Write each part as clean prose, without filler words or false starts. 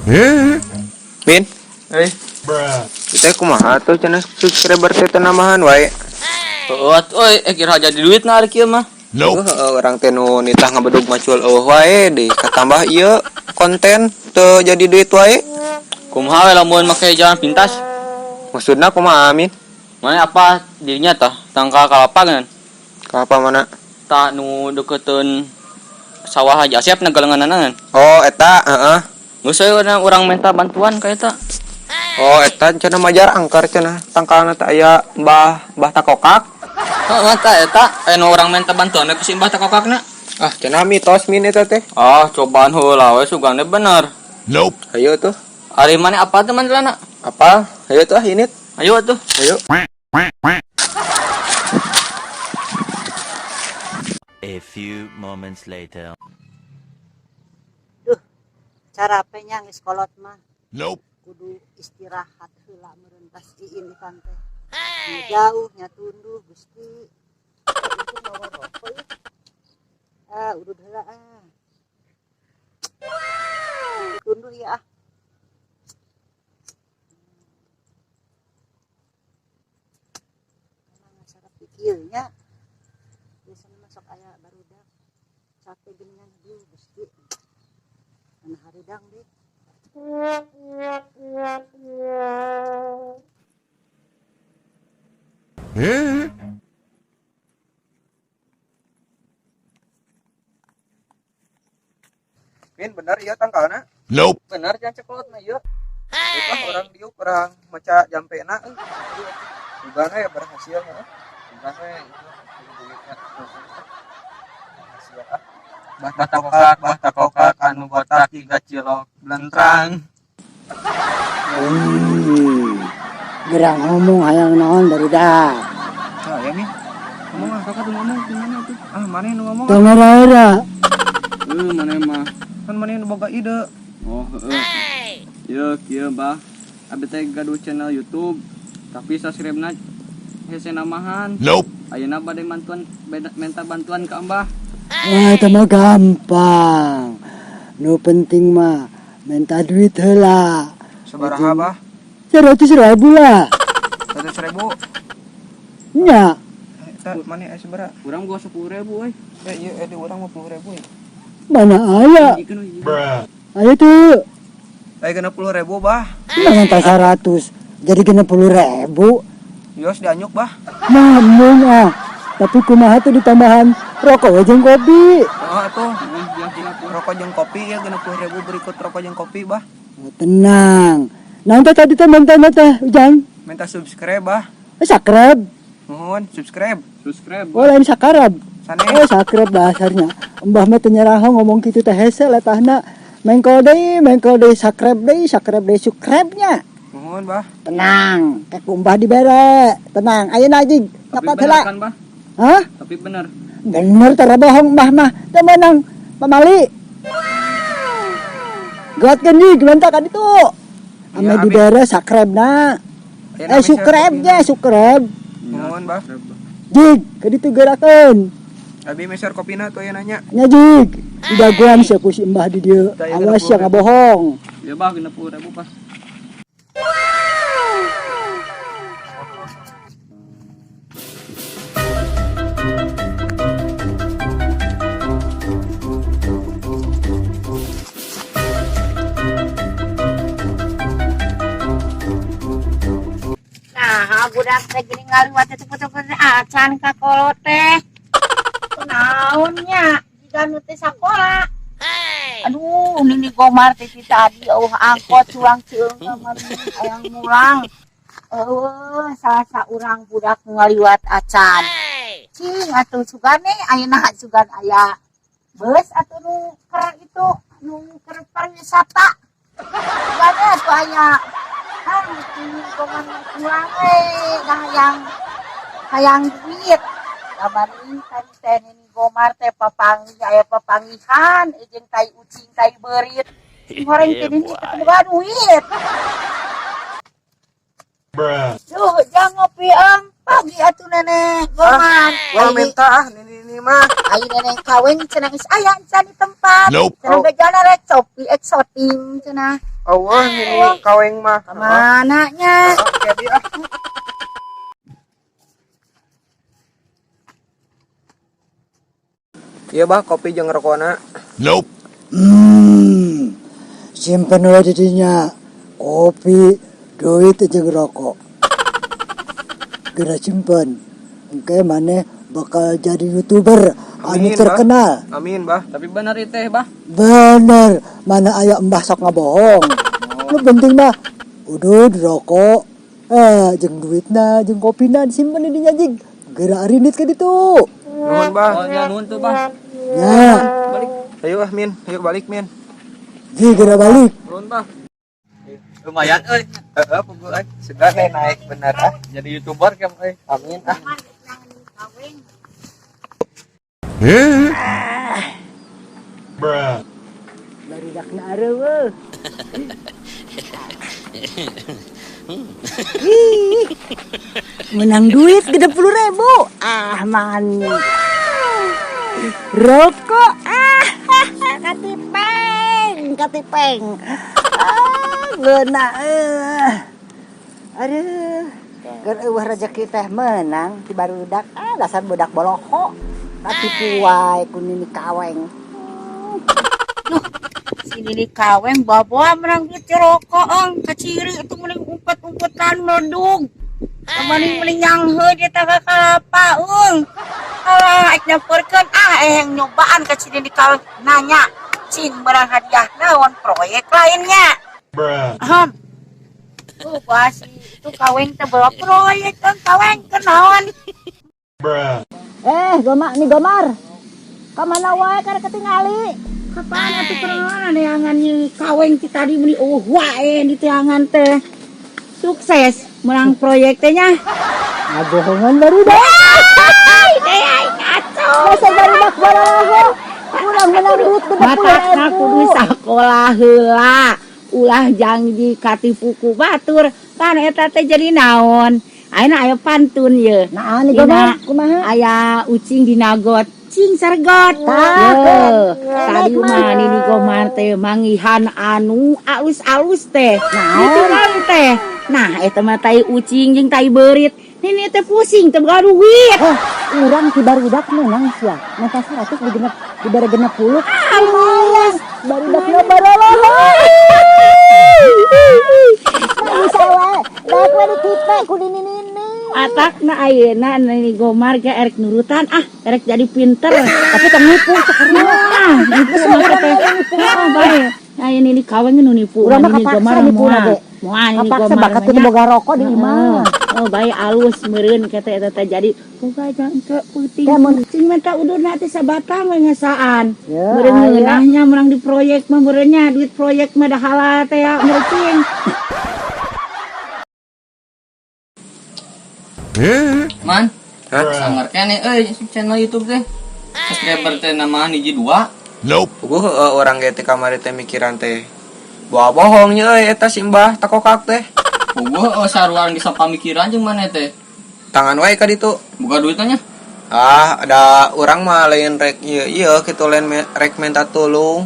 Min, Eh, kita kumaha tuh cenah subscriber teh teu nambahan wae. Heeh atuh euy, kira jadi duit na ari kieu mah. Nope. Orang teh nu nitah ngabedug macul eueuh wae deui katambah ieu konten teu jadi duit wae. Kumaha we lamun make jalan pintas? Maksudna kumaha, Min? Mana apa dirinya tah tangkal kalapa kan? Kalapa mana? Tah nu deketeun sawah Haji Asep na galenganana kan. Oh, eta, heeh. Geus we urang minta bantuan ka eta. Oh, eta cenah majar angker cenah tangkalna teh aya Mbah Mbah Takokak. Heeh, tah eta aya nu urang minta bantuan we ka si Mbah Takokakna. Ah, cenah mitos Min eta teh. Ah, cobaan heula we sugane bener. Nope. Ayo tuh. Ari mana apa teh mandelana? Apa? Ayo tuh ah, ini. Ayo atuh. Ayo. A few moments later. Duh, carapenya geus kolot mah. Nope. Kudu istirahat heula meureun tas iin ikan teh. Nya jauh nya tunduh Gusti. Untung bawa rokok ya. Ah, udud heula ah. Tunduh ya ah. Emang sarap pikir nya. Biasana masuk aya barudak. Capek geuningan duh Gusti. Mana hareudang deh. Min, bener ieu tangkalna? Nope. Bener jangan ceklot na ieu. Itu orang diuk orang maca jampena euy. Sugan we berhasil heeh. Sugan we itu berhasil ah. Bah takokak anu botak jiga cilok blentrang. Gerang ngomong hayang naon barudak. Ah, ya Min. Ngomong ah, kakak tuh ngomong gimana tuh? Ah, mana nu ngomong? Tong era-era. Mana mah. Kan mana nu boga ide. Oh, heeh. Ieu kieu Bah. Abi teh gaduh channel YouTube, tapi subscribe-na hese namahan. Nope. Ayeuna bade bantuan minta bantuan ka Abah. Wah, itu mah gampang. Nu penting mah minta duit heula. Sabaraha, Bah? 100.000 lah. 100.000. Nya. Eta mana aya sabaraha? Urang gua 10.000 euy. Ya ieu di urang mah 10.000 ya. Mana aya? Ayo tuh. Aya 60.000, Bah. Mana minta 100. Jadi 60.000. Yos dianyuk, Bah. Namun ah. Tapi kumaha tuh ditambahan rokok jeung kopi. Heeh atuh. Rokok jeung kopi ya 60.000 berikut rokok jeung kopi, Bah. Oh, tenang. Nah, teh tadi teh minta teh Ujang. Minta subscribe, Bah. Subscribe. Nuhun, subscribe. Subscribe. Oh, lain sakarab. Sanes. Oh, subscribe dasarnya. Mbah mah teu nyaraho ngomong kitu teh hese letahna. Mengkol deui, subscribe deui, subscribe-nya. Nuhun, Bah. Tenang, kek mbah dibere. Tenang, ayeuna anjing. Tapi Nyapat bener heula. kan, Bah? Hah? Tapi bener. Bener tara bohong mbah mah. Teu meunang pamali. Goatkeun deui gimana kan itu? Ame Ya, abi. dibere subscribe-na. Ayeuna meser Subscribe-nya, kopina. subscribe. Nuhun, Bah. Jig, ke ditu gerakeun. Abi meser kopina tuh aya nanya. Nya jig, didagoan sia ku si Mbah di dieu. Tah, ieu Awas sia 60.000. ngabohong. Ya Bah 60.000 pas. Nah, budak teh gini ngaliwat teh putu-putu acan ka kolot teh. Kunaon nya jiga nu teh sakola. Aduh, nini gomar teh ti tadi eueuh angkot culang ceung kamari hayang mulang. Eueuh, salah saurang budak ngaliwat acan. Cing atuh sugane ayeuna sugan aya beus atuh nu keur itu nu keur pariwisata. Sugane atuh aya. Ah, nini gomar pulang we dah hayang duit. Kamari tadi teh nini gomar teh papanggih aya papanggihan jeung tai ucing tai beurit. Goreng teh nini teh boga duit. Duh, jangan ngopi ang pagi atuh nenek gomar. Gua minta ah nini nini mah. Ai nenek kawin cenah geus aya encan di tempat. Nope. Cenah bejana rek copi exoting cenah. Euweuh Nini Kaweng mah. Kamana nya? Oke, dia ah. Iya bah, kopi jeung rokona. Simpen we di dinya. Kopi, duit jeung rokok. Geura simpen. Engke maneh bakal jadi YouTuber anu Amin, Bah. terkenal. Amin, bah. Tapi bener itu teh, Bah. Bener, mana aya embah sok ngabohong. Nu penting mah udud rokok, eh jeung duitna jeung kopina disimpen di dinya jig. Geura arindit ka ditu. Nuhun, bah. Oh, ya nuhun tuh, Bah. Ya, Balik. Ayo ah, Min. Ayo balik, Min. ji geura balik. Nuhun, Bah. Lumayan euy. Heeh, puguh euy. Sudah deh naik bener ah. Jadi YouTuber kem euy. Amin ah. Kaweng. Barudakna areueuh. Ih, menang duit 60.000. Ah, man. Rokok. Ah, katipeng, katipeng. Ah, geuna eueuh. Aduh, keur euweuh rezeki teh menang ti barudak. Ah, dasar budak boloho. Katipu wae ku Nini Kaweng. Si Nini Kaweng bawa menang duit rokok eng kaciri itu mending umpet-umpetan meledug. Mending mending nyanghe dia teh ka kalapa eng. Alah aik nyamperkeun ah eh yang nyobaan ka si Nini Kaweng nanya cing barang hadiah naon proyek lainnya. Ahem. Tuh basi itu Kaweng teh bawa proyek kan Kaweng kenaon. Eh, Gomar nih Gomar. Kamana wae karek ketingali? Kapan atuh pernah neangan Nini Kaweng ti tadi meuni eueuh wae di teangan teh. Sukses menang proyek teh nya. Ngabohongan barudak. Teh ai kacau. Dasar barudak boloho. Kurang menang duit 60 Matakna ribu. Kudu sakola heula. Ulah janji katipu ku batur. Kan eta teh jadi naon? Ayeuna aya pantun ye. Nah, nih Gomar, kumaha? Aya ucing dina got, cing sergot. Tah, Ye, tadi enak mah. mah Nini Gomar teh mangihan anu alus-alus teh. Naon? Ditinggal teh. Nah, eta mah tai ucing jeung tai beurit. Nini teh pusing teh boga duit. Eh, urang si barudak menang sia. Mata 100 digenep dibere 60. Lumayan. Barudakna baroloho. Bisa wae. Daek we ditipe ku Nini-nini. Atakna ayeuna Nini Gomar ge erek nurutan ah, erek jadi pinter. Tapi tong nipu sakarna. Nah, nipu mah teh. Heeh, bae. Aya Nini Kaweng nu nipu. Urang mah Nini kapaksa Gomar nipu moal. ge. Moal Nini Kapaksa Gomar bakat mah kudu nya. boga rokok di imah. Oh, bae alus meureun kata eta teh jadi boga jangke peuting. Teh, mun- Cing menta udurna teh sabatang we ngasaan. Ya, Meureun aya. ngeunahnya menang di proyek mah meureunnya duit proyek mah dah halal teh ya meureun cing. Man, Hah? sangar keneh euy channel YouTube teh. Subscriber teh namahan hiji dua. Puguh heueuh urang ge teh kamari teh mikiran teh. Bawa bohong nya euy eta si Mbah takokak teh. Puguh euy saruan bisa pamikiran jeung maneh teh. Tangan wae ka ditu. Buka duitnya. Ah, ada urang mah lain rek ieu ieu kitu lain rek minta tulung.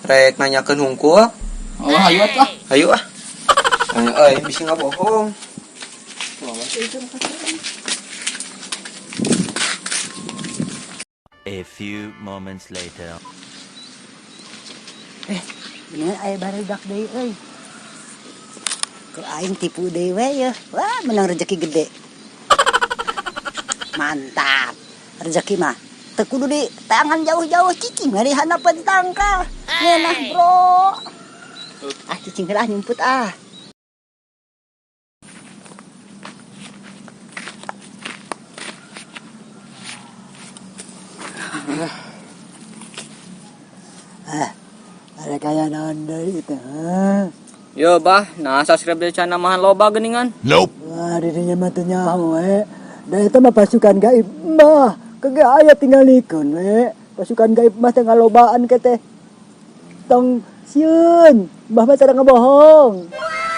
Rek nanyakeun hungkul. Oh, hayu atuh ah. Hayu ah. Ayo euy bisi ngabohong. A few moments later. Eh, bener aya barudak deui euy. Ku aing tipu deui we ye. Wah, menang rezeki gede. Mantap. Rezeki mah teu kudu di tangan jauh-jauh cicing we di handapeun tangkal. Ngeunah, Bro. Ah, cicing heula nyumput ah. Ah, ada kaya naon deui teh. Hah? Yo, Bah, nah subscribe teh can namahan loba geuningan. Wah, dirinya mah teu nyaho we. Da eta mah pasukan gaib mah. Kagak aya tinggalikeun we. Pasukan gaib mah teh ngalobaan ke teh. Tong sieun, Mbah mah tara ngebohong.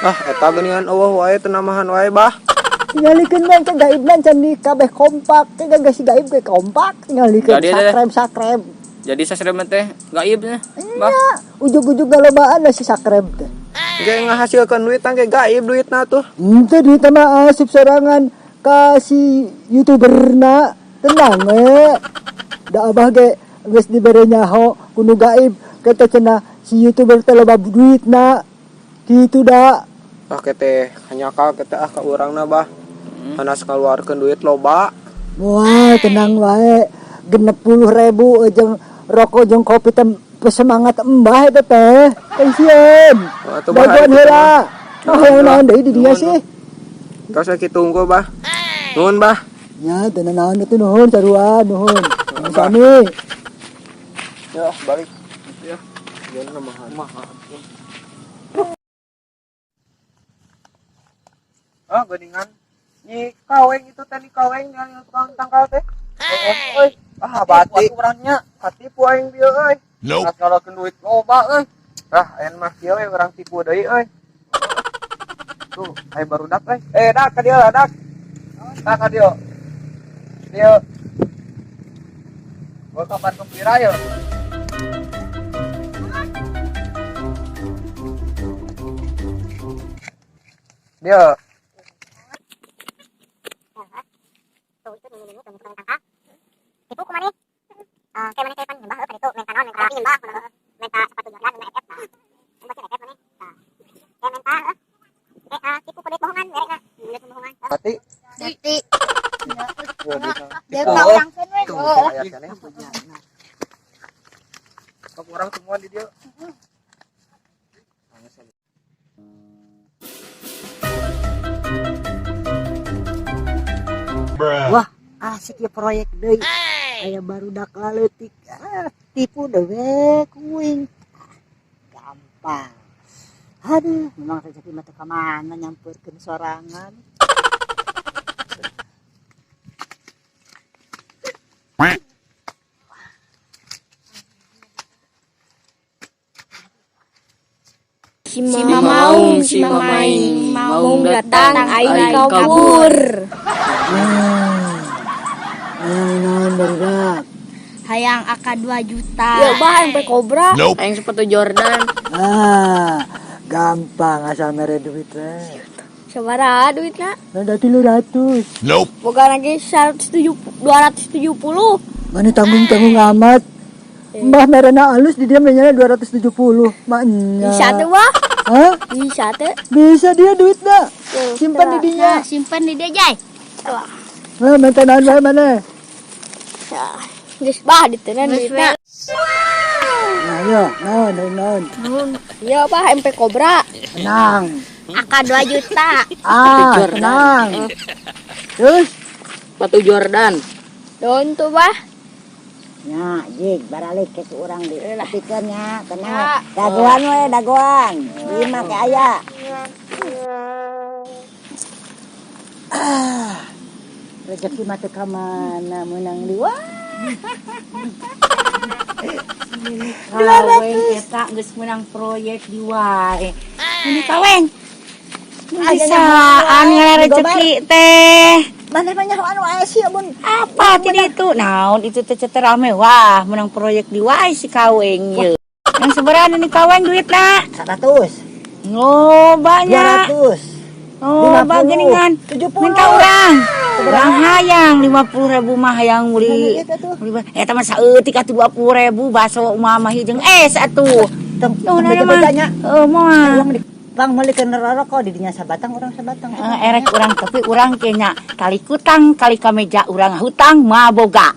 Ah, eta geuningan eueuh wae teu namahan wae, Bah. Tinggalikeun mah ke gaib mah can di kabeh kompak. Ke gak si gaib ke kompak tinggalikeun Jadi teh. sakrem sakrem. Jadi subscribe teh gaib nya, Bah. Iya, ujug-ujug ngalobaan lah si sakrem teh. Ge ngahasilkeun duit tangke gaib duitna tuh. Henteu duit mah asup sorangan ka si youtuberna. Tenang we. Da abah ge geus dibere nyaho ku nu gaib kata cenah si youtuber teh loba duitna. Kitu da. Ah teh hanyakal teh ah ka urangna bah. Hanas ngaluarkeun duit loba. Wah, tenang wae. 60.000 jeung rokok jeung kopi teh semangat embah eta teh. Pensiun. Dagoan heula. Oh, hayang naon deui di dinya sih? Tos we kitu unggul bah. Nuhun bah. Nya teu naon atuh nuhun sarua nuhun. Sami. Ya, balik. Ya. Jangan mahal. Ah, geuningan. Nyi kaweng itu teh ni kaweng yang tukang tangkal teh. Euy, ah bati urangnya, katipu aing bieu euy. Nope. Ngalokeun duit loba euy. Ah, ayeuna mah kieu we urang tipu deui euy. Tuh, aya barudak euy. Eh, dak ka dieu lah, dak. Dak ka dieu. Dieu. Gua kapan gembira ya? Dieu. Tipu kumane? Kayak mana kayak pan nyembah heuh itu minta naon minta nyembah minta sepatu Jordan minta FF nah. Kan pasti FF mana? Tah. Kayak minta heuh. Tipu kudu bohongan mereka duit bohongan. Hati. Hati. Dia tahu urang keun we. Sok urang semua di dieu. Wah, asik ya proyek deui. Aya barudak laleutik. Ah, tipu deui kuing. Gampang. Aduh, memang rezeki mah teu ka mana nyampeurkeun sorangan. Si Mamaung, si Mamaing, Maung datang, aing kau kabur. Naon barudak? Hayang AK 2 juta. Ya bah, MP Cobra. Hayang sepatu Jordan. Ah, gampang asal mere duit teh. Sabaraha duitna? Ada 300. Nope. Boga lagi 170, 270. Mana tanggung-tanggung amat. Mbah merena alus di dia menyala 270. Maknya. Bisa tuh, Bah? Hah? Bisa tuh. Bisa dia duitnya. Simpan di dinya. Nah, simpan di dia, Jai. Nah, minta naon bae mana? Ya, geus bah ditenan duitna. Nah, yo, naon, naon. Iya, Bah, MP Cobra. Tenang. AK 2 juta. Ah, tenang. Terus sepatu Jordan. Don tuh, Bah. Ya, jig baralik ke urang di tepikeun nya, tenang. Dagoan we, dagoan. Ieu mah ke aya. Ah. Rezeki mah teu ka mana meunang di wah. Kaweng eta geus meunang proyek di wae. Ini kaweng. Bisaan rezeki teh. Mana mah nyaho anu aya sih mun apa tadi itu? Naon itu teh ceter rame wah menang proyek di wae si kaweng ye. Yang seberapa nih kaweng duitna? 100. Oh, banyak. 200. Oh, bageningan. 70. Minta urang. Urang hayang 50.000 mah hayang meuli. Eta mah saeutik atuh 20.000 baso mah jeung es atuh. Tong Nuh mah. Heuh moal. Bang meulikeun roroko di dinya sabatang urang sabatang. Erek urang tapi urang ke nya kali kutang kali ka meja urang hutang mah boga.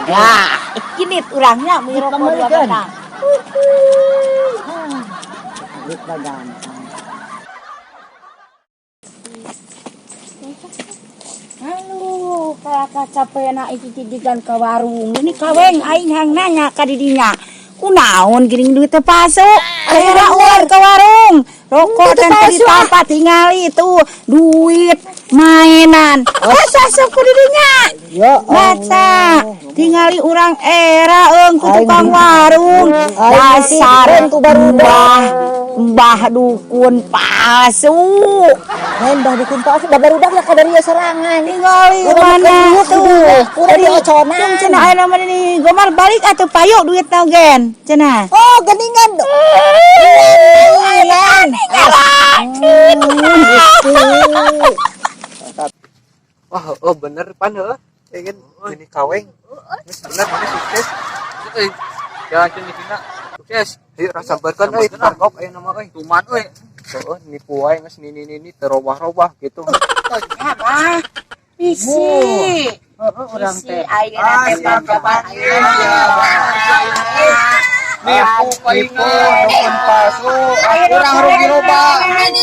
Ya, kinit urangnya meuli rokok dua batang. Duit mah gampang. Aduh, kalaka capena iki cidigan ka warung. Ini kaweng aing hang nanya ka didinya. Kunaon geuning duit teh palsu? Aya urang ka warung. Rokok teh ditampa tingali tuh duit mainan. Asa sok ku didinya. Ya Baca tingali urang era eung ku tukang warung. Dasar ku barudak. Mbah dukun palsu. Lain mbah dukun palsu, da barudak lah kadarieu serangan. Tingali mana tuh. Urang dioconan. Cenah aya nama ini Gomar balik atuh payu duit tau gen. Cenah. Oh, geningan. Aneh. Gusti. Wah, oh bener pan heuh. Ya kan ini kaweng. Geus bener mana sukses. Euy. Jalankeun misinya. Sukses. Ayo rasa sambarkeun euy, targok aya nama euy. Tuman euy. Heeh, nipu wae geus nini-nini terobah-robah gitu. Ya, Bah. Bisi. Heeh, urang Bisi teh. ayeuna teh Ah, siap, kabar ayeuna. Nipu Nipu paingan. dukun palsu. Urang rugi loba. Ini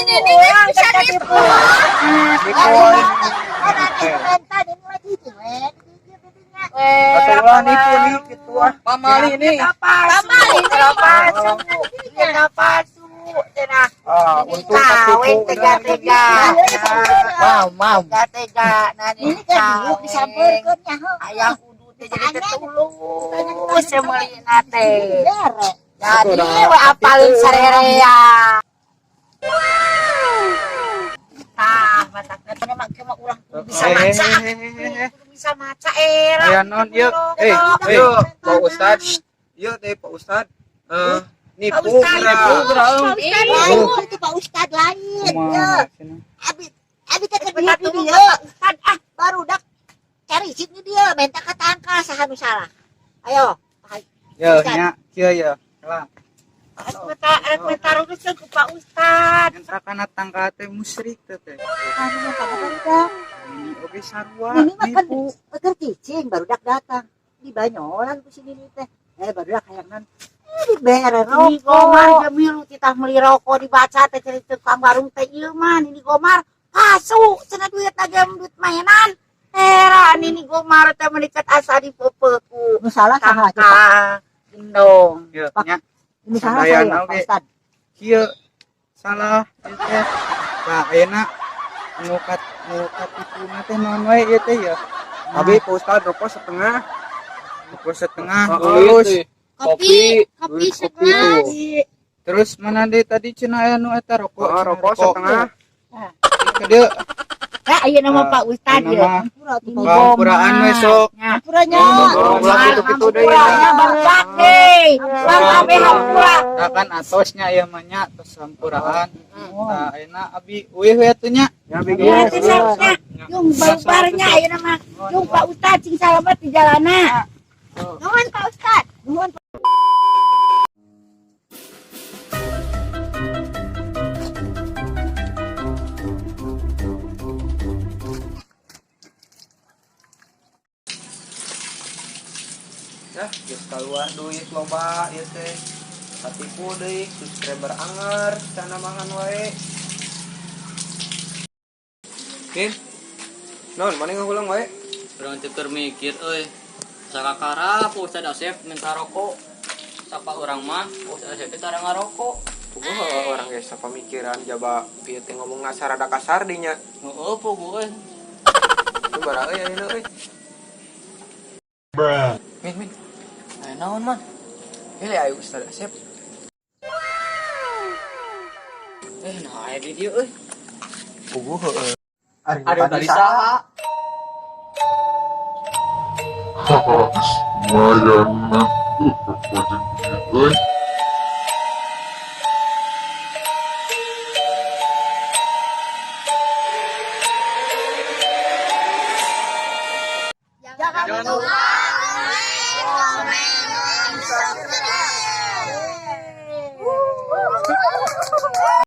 bisa nipu. Nipu wae. Atau ulah nipu nih gitu ah. Pamali ini. Palsu, palsu, cenah palsu, cenah. Ah, untung Kawin katipu. tega-tega. Mam, mam. Tega-tega. Nah, ini Kan disampeurkeun nya heuh. Ayah kudu teh jadi tetulus semeulina teh. Jadi we apalin sarerea. Tah, matakna teh mah mah urang kudu bisa maca. Kudu bisa maca era. Aya naon ieu? Eh, eh, Pak Ustad. Ieu teh Pak Ustad. Eh, nipu Ustad. nipu. Pak Ustad lain itu Pak Ustad lain. Ya. Abi abi teh keur Bentar di dulu dieu. Pak Ustad ah. Baru dak cari sini dia minta ka tangkal saha nu salah. Ayo. Ya, nya kieu ya. Lah, Rek meta ruruskeun ku Pak Ustad. Nyentrak kana tangkal teh musyrik teh teh. Anu mah barudak. Ini oge sarua Ini mah kan nipu. keur cicing barudak datang. Di banyolan ku si Nini teh. Eh barudak hayang non. Eh dibere Nini Gomar rokok. jamilu titah meuli rokok dibaca teh cerita tukang warung teh ieu mah Nini Gomar palsu cenah duit lagi duit mainan. Era Nini Gomar teh menikat asa di peupeku. Nu salah saha coba? Tangkal gendong. Ya, nya Ini salah saya Sadayana Pak oge. Ustad. Kieu salah ieu teh. Nah, ayeuna nu kat nu katipuna teh naon wae ieu teh ya. Abi Pak Ustad rokok setengah. Rokok setengah Oh, lulus. Kopi, kopi segelas. Terus mana deui tadi cenah aya nu eta rokok? Oh, cenah rokok setengah. Ke dieu. Nah, ayeuna mah Pak Ustad Ayeuna ya. mah Hampura tuh Nini Pak. Hampuraan we sok. Nya. Hampuranya. Oh, ulah kitu-kitu deui. Hampuranya barudak hei. Bang kabeh hampura. Nah kan atosnya ieu mah nya tos hampuraan. Nah, ayeuna abi uih we atuh nya. Ya, abi Ya, geus. teh sarusnya. Yung barbarnya ayeuna mah. Yung Pak Ustad sing salamet di jalana. Nuhun Pak Ustad. Nuhun. Ya, geus kaluar duit loba ieu teh. Katipu deui subscriber anger sana mahan wae. Min. Non, mana ngahulang wae? Urang teh keur mikir euy. Sakakara Pak Ustad Asep minta rokok. Sapa urang mah Pak Ustad Asep teh tara ngarokok. Puguh orang geus sapamikiran jaba ieu teh ngomong sarada kasar dinya. Heeh, puguh euy. Itu bara euy ayeuna euy. Min, min. Aya naon man? Hele ayo Ustad Asep. Eh, nah aya di dieu euy. Puguh heueuh. Ari Ari tadi saha? Lumayan nah. Tuh, pokoknya.